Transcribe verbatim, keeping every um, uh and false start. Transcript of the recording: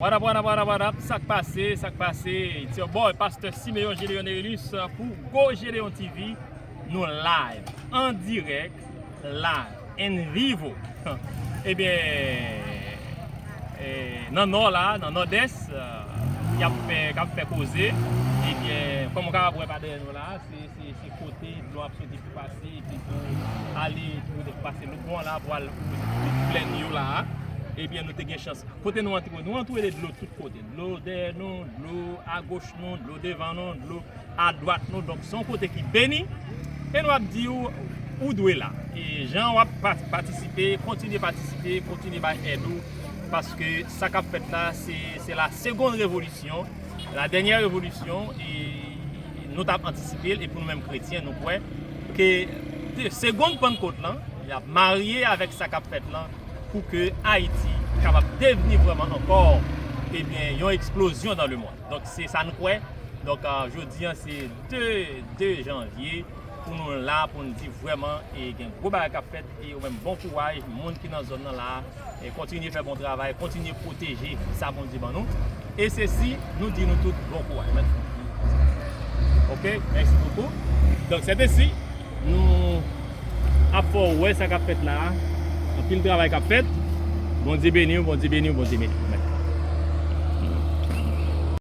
What up, what up, what up, what up? Sa k pase, sa k pase? It's your boy, Pastor Simeon Gedeon Nerilus, uh, pou Go Gedeon T V. Nou live, an dirèk, live, en vivo. Ebyen, eh, nan nò la, nan nòdès, uh, y ap fè, k ap fè koze. Ebyen, kòm ou kapab wè pa dèyè nou la, se, se, se kote dlo ap soti pou pase, epi pou ale, pou pase lòt bò la, pou al pou plèn yo la. Ebyen, nou te gen chans. Kote nou antre? Nou antoure de dlo tout kote. Dlo dèyè nou, dlo agoch nou, dlo devan nou, dlo adwat nou. Donk, se yon kote ki beni. E nou ap di w, ou dwe la. E jan w ap pa- patisipe, kontinye patisipe, kontinye bay èd ou. Paske sa k ap fèt la, se, se la seconde révolution, la dernière révolution, e nou t ap antisipe l, e pou nou menm kretyen, nou kwè ke te- segonn Pannkot lan, y ap marye avèk sa k ap fèt lan, pou ke Ayiti kapab devni vrèman ankò, ebyen, yon eksplozyon dans le monde. Donk, se sa n kwè. Donk, uh, jodi an, se de, de janvye, pou nou la, pou n di vrèman, e gen gwo bagay k ap fèt, e ou menm, bon kouraj, moun ki nan zòn nan la, e kontinye fè bon travay, kontinye pwoteje sa Bondye ban nou. E se si nou di nou tout bon kouraj. Mèsi. Ok, mèsi bokou. Donk, se te si nou ap fè w wè sa k ap fèt la. Anpil travay k ap fèt. Bondye beni w, Bondye beni w, Bondye beni w.